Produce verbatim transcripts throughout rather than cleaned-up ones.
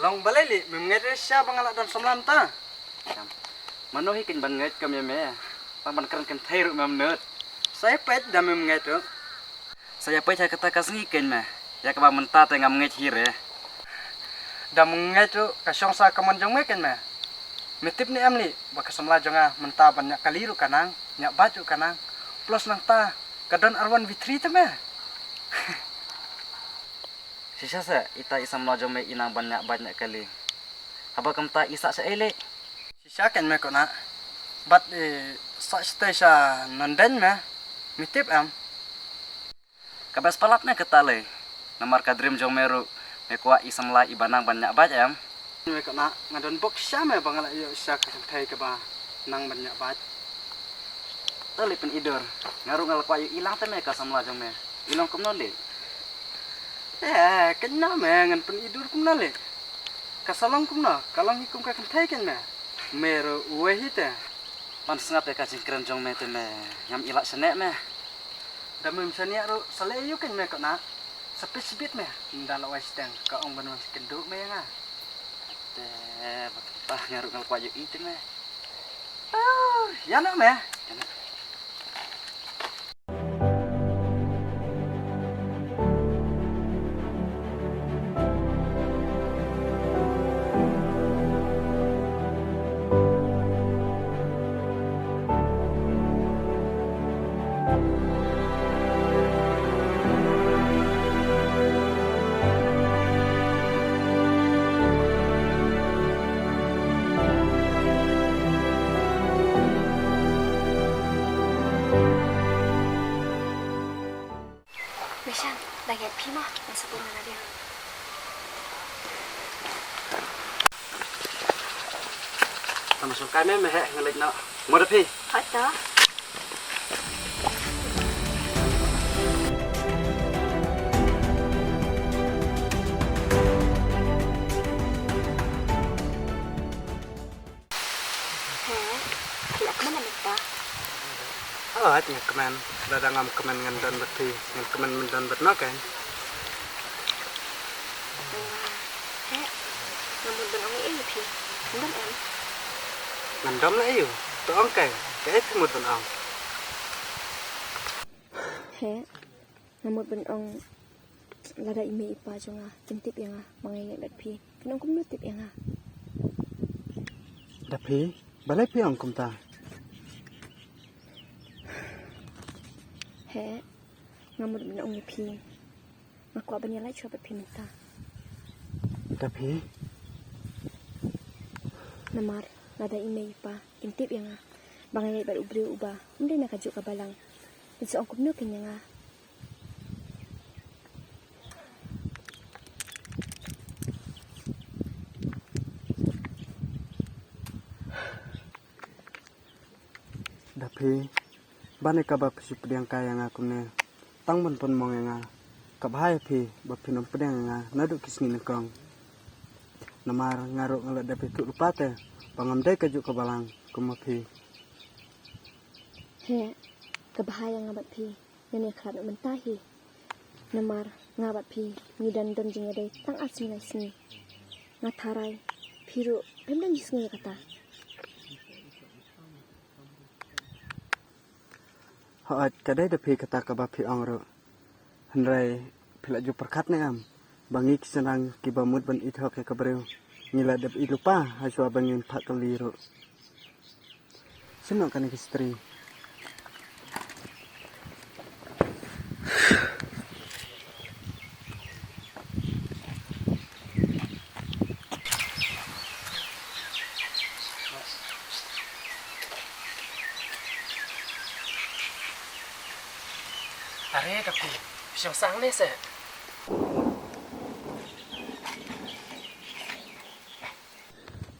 Long balei lei, mem ngeit re shisha ba nga la don samla mynta? Mano hi kein ban ngeit kum ïa me? Tang ban kren kynthei ruh mem nud. Sa ïa peit da mem ngeit ruh. Sa ïa peit ha kata ka sngi kein me, ïa kaba mynta te ngam ngeit hi re. Da mem ngeit ruh ka shong sa ka mon jong me kein me. Me tip ne em lei ba ka samla jong nga mynta ban ñiah kali ruh ka nang, ñiah bad ruh ka nang. Plus nangta ka don R one V three te me. Shisha se ita i samla jong me i nang ban ñiah bad ñiah kali. Haba kumta i sah shaei lei? Shisha kein me kona. Bad i sah shatei sha Nondein me. Me tip em? Ka best palat ne kata lei. Namar ka dream jong me ruh me kwah i samla iba nang ban ñiah bad em? Me kona, nga don bok shisha me ba nga la ïoh shisha ka kynthei kaba nang ban ñiah bad. To lei pyni dur. Nga ruh nga la kwah ïoh i lang te me ka samla jong me. I long kumno lei? Eh, kein na me ngan pyni dur kumno lei? Ka sa long kumno, ka long hi kum ka kynthei kein me. Me ruh uwei hi te. Ban sngap ïa ka jingkren jong me te me. Ngam i lah shaniah me. Da mem shaniah ruh sa leh aïu kein me kona. Sa peit shibit me. Nda la wai shiteng ka ong ban wan kynduh me ïa nga. Te ba kata nga ruh nga la kwah ïoh i te me. Ah, ïa na me. Ïa na. Mishan, da ngiat phi ma, ngan sa bun ngan adiang. Tang shong kai me, me heh ngan leit noh. Mo da phi? Hot da. He, phi la kmen mynta? Oh, hooid nga kmen. Lada ngam kmen ngan don bad phi, ngan kmen ban don bad no kein. He, nga mut ban ong ei ïa phi. Ngan don em? Ngan don la ïa u. To ong kein, kaei phi mut ban ong? He, nga mut ban ong lada i mei i pa jong nga kin tip ïa nga ba nga ïeng bad phi, kin ong kumno tip ïa nga? Da phi, balei phi ong kumta? He, nga mut ban ong ïa phi. Nga kwah ban ïalait shuwa bad phi mynta. Da phi? Namar lada i mei i pa kin tip ïa nga ba nga ïeng bad u briew uba ym dei na kajuh ka balang, kin sa ong kumno kein ïa nga? Da phi, balei kaba phi shu pdiang kai ïa nga kumne? Tang ban pynmong ïa nga. Ka bha ïa phi ba phin ym pdiang ïa nga naduh ki sngi nyngkong. Namar nga ruh nga la dep ïathuh lypa te ba ngam dei kajuh ka balang kum ma phi. He, ka bha ïa nga bad phi. Ngan ïakhlad mynta hi. Namar nga bad phi ngi dang don jingïadei tang ar sngi lai sngi. Nga tharai phi ruh phim don jingsngew ïa kata. Hooid, ka dei da phi kata kaba phi ong ruh. Hynrei phi la ju pyrkhat ne em ba ngi ki shynrang kiba mut ban ïeit hok ïa ka briew ngi la dep ïeit lypa ha shuwa ba ngin phah kali ruh. Shen noh kane ka string? Are da phi, phi shong sah hangne seh.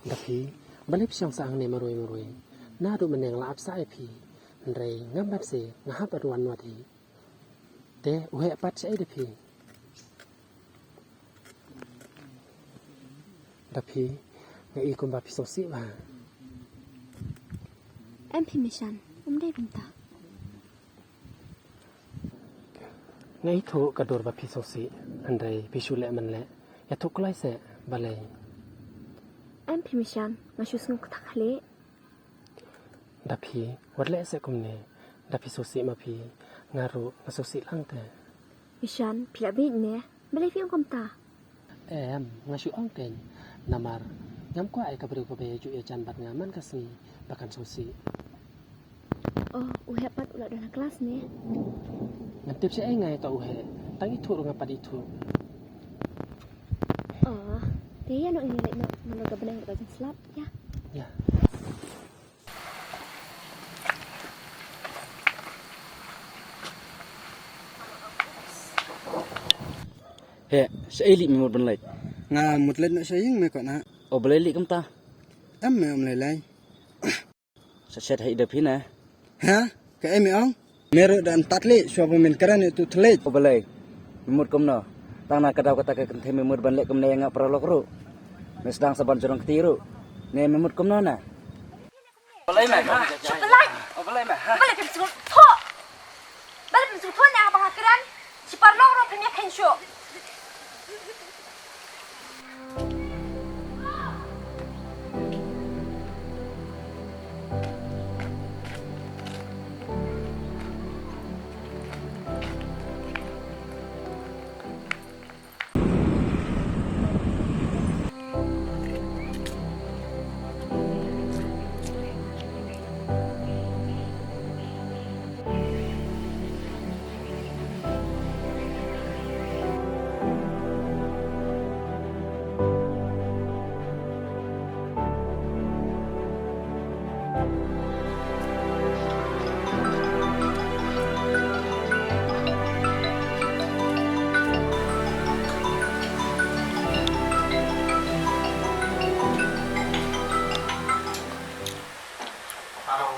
Da phi, balei phi shong sah hangne marwei marwei? Naduh mynne nga la ap sah ïa phi. Hynrei ngam bat se, nga hap ban wan wad hi. Te u heh pat shaei da phi? Da phi, nga i kumba phi sngewsih bha. Em phi Mishan, ym dei bynta. Nga ithuh ka dur ba phi sngewsih, hynrei phi shu leh man leh. Ïathuh kloi seh, balei? Em phi Mishan, nga shu sngew kthak hale. Da phi, wat leh se kumne. Da phi sngewsih ma phi, nga ruh nga sngewsih lang te. Mishan, phi la bit ne? Balei phi ong kumta? Em, nga shu ong kein. Namar ngam kwah ïa ka briew kaba ïa ju ïa jan bad nga man ka sngi ba kan sngewsih. Oh, u Heh pat u la don ha klas ne? Ngan tip shaei nga ïa ka u Heh. Tang ithuh ruh nga pat ithuh. Oh, te ïa noh ngi leit noh, namar ka bneng ka jingslap, ïa. Ïa. Heh, shaei leit me mut ban leit? Nga mut leit noh sha ïing me ko na. O balei leit kumta? Em me ym lei lei. Shet shet ha i da phi ne. Ha? Kaei me ong? Me ruh da ym tad leh shuwa ba men kren ïa utu u thylliej. O balei? Me mut kumno? Tang na ka daw kata ka kynthei me mut ban leh kumne ïa nga paralok ruh. Me sdang sa ban jrong kti ruh. Ne me mut kumno na? Balei me? Ha? Shu balei? O balei me? Ha? Balei phi sngewthuh? Balei phi sngewthuh na ba nga kren? Shi paralok ruh phi ïa khein shuh. Hello.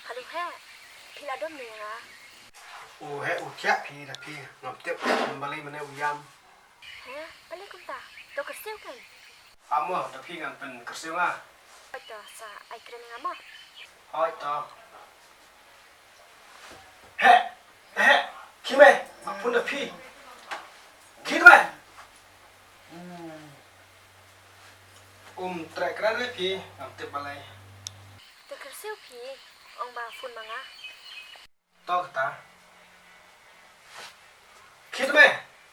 Hello, Heh. Phi la dom ne ïa nga? U Heh u thiah phi da phi, ngam tip balei mynne u ïam. Heh, balei kumta? To kyrsiew kein. Amo, da phi ngan pynkyrsiew nga. Hooid to, sa ai kren ïa nga mo. Hooid to. Heh, heh, khie me, nga phone da phi. Khie me. Um treh kren re phi, ngam tip balei. To kyrsiew phi, ong ba phone ma nga. To kata. Khie me,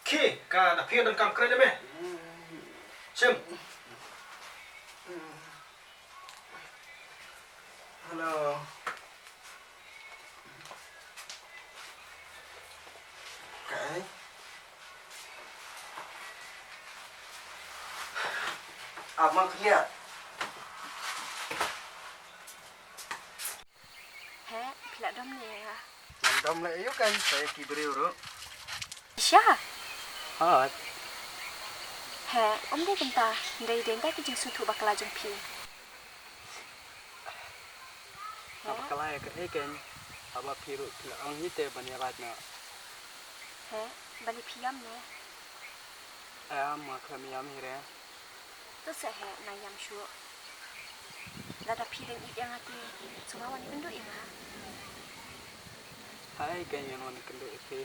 khie, ka da phi donkam kren me. Shim. Hello. Okay. Ap ma khlieh. Heh, phi la dom ne ïa nga? Ngam dom leh aïu kan, sa ïa ki briew ruh. Sha. Hooid. Heh, ym dei kumta, dei dei dei ka jingsngewthuh bakla jong phi. Nga bakla ïa kaei kein, haba phi ruh phi la ong hi te ban ïa lait noh. Heh, balei phi ïam ne? Em, nga khlem ïam hi re. To seh heh, nga ïam shuh. Lada phi dang ïeit ïa nga te, sngewbha wan ïakynduh ïa nga. Haei kein ngan wan ïakynduh ïa phi.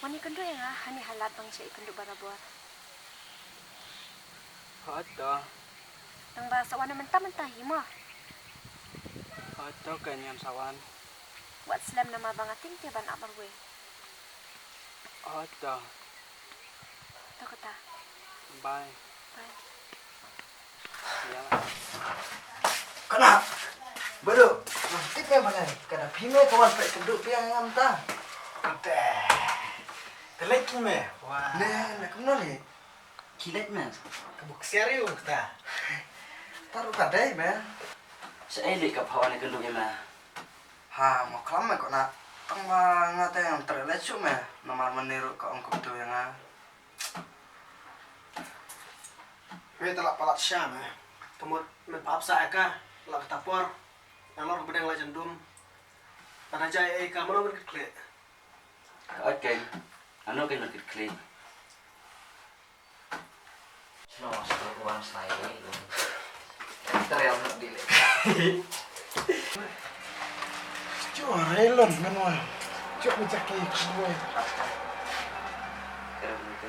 Wan ïakynduh ïa nga, hangne ha lad ba ngi shah ïakynduh barabor. Hooid to. Nang ba sa wan mynta mynta hi mo. Hooid to kein ngan sa wan. Wat slem namar ba nga tieng te ban ap marwei. Hooid to. To kata. Bye. Bye. Ïa. Kane. Bado. Tip me balei? Ka da phi me ka wan peit kynduh biang ïa nga mynta. Te. Te leit tu me. Wah. Ne, ne kumno leit? Ki leit me. Ka buk siar ïa u kata. Taru ka dei me. Shaei leit ka pha wan kynduh ïa me? Ha, mo klam me ko na. Tang ba nga te ngam treh leit shuh me. Namar mynne ruh ka ong kumtu ïa nga. Me te la palat sha me. Ka mut men pap sa ïa ka. La kata por. Nalor ka bneng la jan dum. Lada jai ei ka mano men kit khlieh. Okay. Ano kein men kit khlieh. Sno sno ko wan snai. Terial nak dilek. Cua relon menwa. Cua menjaki kuwe. Kerem itu.